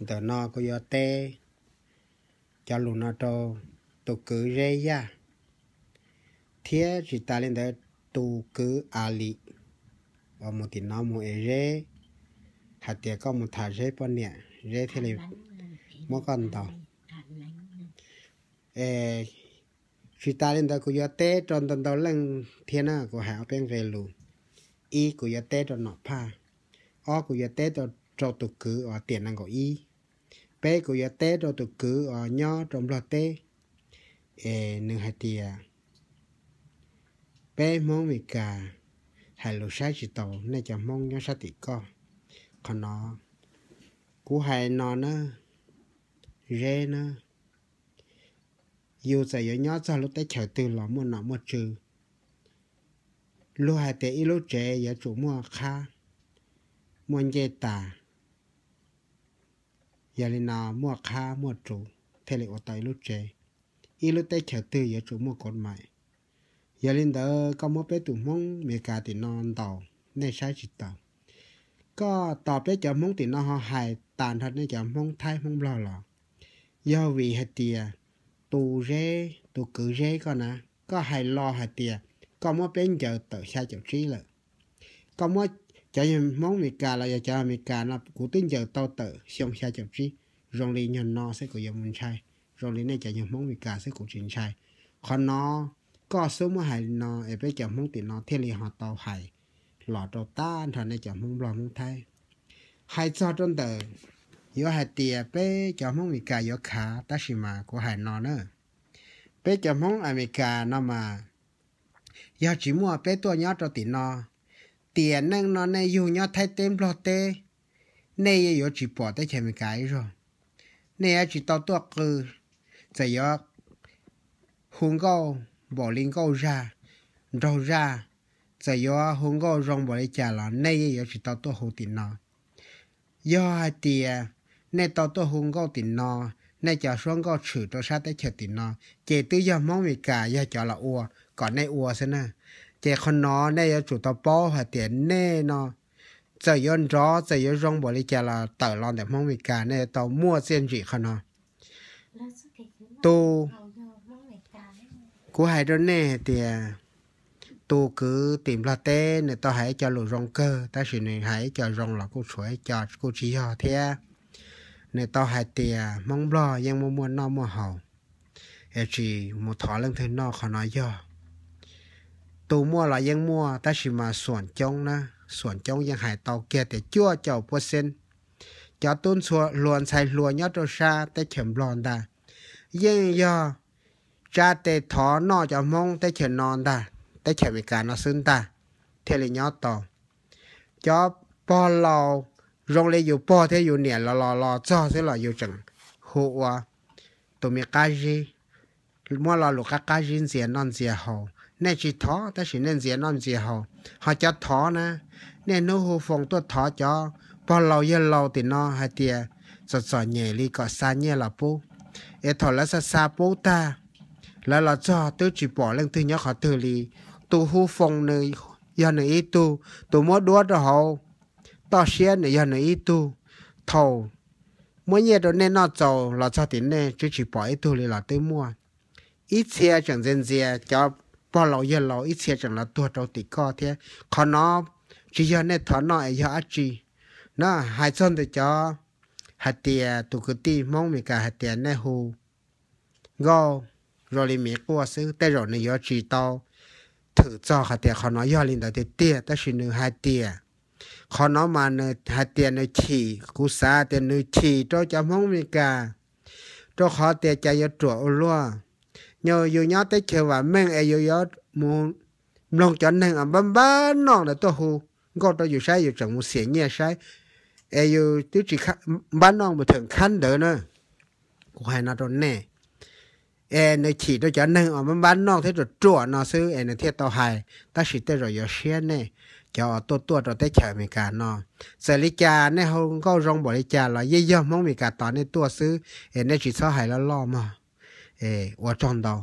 Ntawm no kuv yuav teb cov lus no rau tus kwv Zeb Yaj, thiab tsis tas li ntawd tus kwv A Lis uas mus tim no mus es Zeb hais tias koj mus tham Zeb poj niam, Zeb thiaj li muab koj ntaus. Tsis tas li ntawd kuv yuav teb rau ntau ntau leej thiab na, kuv hais ob peb nqe lus. Ib, kuv yuav teb rau Nom Phaj. Ob, kuv yuav teb rau tus kwv uas tiam nees nkaum ib. Peb, kuv yuav teb rau tus kwv uas nyob rau Nplog teb, es nws hais tias peb Hmoob Mes Kas hais lus saib tsis taus nej cov Hmoob nyob sab tim koj. Qhov no kuv hais no na, Zeb na, yus txawm yuav nyob txog lub teb chaws twg los muaj nom muaj tswv, luag hais tias ib lub tsev yuav tsum muaj qhab, muaj ncej tas. Yog li no muaj qhab muaj ruv thiaj li ua tau ib lub tsev. Ib lub teb chaws twg yuav tsum muaj kov mais. Yog li ntawd koj muab peb tus Hmoob Mes Kas tim no ntaus, nej saib tsis taus. Koj tos peb cov Hmoob tim no ho hais tas nrho nej cov Hmoob Thaib Hmoob Nplog los, yog vim hais tias tus Zeb, tus kwv Zeb koj na, koj hais los hais tias koj muab peb ncaws tawm xya caum tsib lawm. Koj muab cov Hmoob Mes Kas los yog cov Mes Kas no kuv twb ncaws tau tawm xyoo xya caum tsib, zoo li nyuag no xwb kuv yuav mus ntshai, zoo li nej cov nyuag Hmoob Mes Kas xwb kuv tsis ntshai. Qhov no koj xub muab hais li no es peb cov Hmoob tim no thiaj li ho tau hais los rau tag nrho nej cov Hmoob Nplog Hmoob Thaib. Hais txog rau ntawm yuav hais tias peb cov Hmoob Mes Kas yuav khav, tab sis mas kuv hais no na, peb cov Hmoob Amelikas no mas yog tsis muaj peb tuaj nyob rau tim no, tiam neej no nej yug nyob Thaib teb Nplog teb, nej yeej yuav tsis pom teb chaws Amelikas ib zaug. Nej yuav tsis tau tuaj qw, txawm yuav hu nkauj npaum li nkauj zaj, nraug zaj, txawm yuav hu nkauj zoo npaum li cas los nej yeej yuav tsis tau tuaj hu tim no. Yog hais tias nej tau tuaj hu nkauj tim no, nej cov suab nkauj tshwm rau sab teb chaws tim no, ces twb yog Hmoob Amelikas yog cov los ua kom nej ua xwb na. Ces qhov no nej yuav tsum tau paub hais tias nej no txawm yuav nrov txawm yuav zoo npaum li cas los tawm los ntawm Hmoob Amelikas nej yuav tau muaj txiaj ntsim qhov no. Tus, kuv hais rau nej hais tias tus kwv tim Nplog teb nws tau hais ib co lus zoo kawg, tab sis nws hais ib co zoo los kuj tshuav ib co kuj tsis yog thiab. Nws tau hais tias Hmoob Nplog yeej muaj muaj noj muaj haus, es tsis mus thov leej twg noj, qhov no yog. Tus muaj los yeej muaj, tab sis mas xuam coob na, xuam coob yeej hais tau kiag tias cuaj caum puab xeeb. Cov tub ntxhais hluas ntxhais hluas nyob rau sab teb chaws Nplog ntag, yeej yog tsa tes thov noj cov Hmoob teb chaws no ntag, teb chaws Amelikas no xwb ntag, thiaj li nyob tau. Cov pog laus zoo li yus pog thiab yus niam los los los txog xwb los yus tseem hu ua tus me qab zib, muab lo lus qab qab zib ntxias noj ntxias haus. Nej tsis thov tab sis nej ntxias noj ntxias haus. Ho cov thov na, niaj hnub hu foos tuaj thov cov pog laus yawg laus tim no hais tias txom txom nyem li kom xa nyiaj los pub. Es thaum lawv xa xa pub tag, lawv los txog twb tsis pom leej twg nyob qhov twg li. Tus hu foos nws yog nws ib tug, tus muab duab rau hauv toj siab nws yog nws ib tug. Thaum muab nyiaj rau nej noj txaus los txog tim nej twb tsis pom ib tug li los twb muaj. Ib txhia tseem ntxias ntxias cov pog laus yawg laus, ib txhia tseem los tuag rau tim koj thiab. Qhov no tsis yog nej thov noj es yog dab tsi na. Hais txog ntawm cov hais tias tus kwv tij Hmoob Amelikas hais tias nej hu nkauj zoo li miv quaj xwb, tej zaum nws yuav tsis tau thwm txog hais tias qhov no yog li ntawd tiag tiag, tab sis nws hais tias qhov no mas nws hais tias nws chim, kuv xav tias nws chim rau cov Hmoob Amelikas, rau qhov tias cas yuav ruam ua luaj. Yus nyob teb chaws vam meej es yus yuav mus mloog cov neeg npab npab noj ntawd tuaj hu nkauj rau yus saib, yus tseem mus xiam nyiaj saib, es yus twb tsis npab noj mus theem khab ntawd na. Kuv hais no rau nej, es nws chim rau cov neeg uas npab npab noj thiab ruam ruam no xwb es nws thiaj tau hais, tab sis tej zaum yuav siab nej cov uas tuaj tuaj rau teb chaws Amelikas no. Txawm li cas nej hu nkauj zoo npaum li cas los yeej yog Hmoob Amelikas tos nej tuaj xwb, es nej tsis txhob hais loj loj mog. Ua tsaug ntau.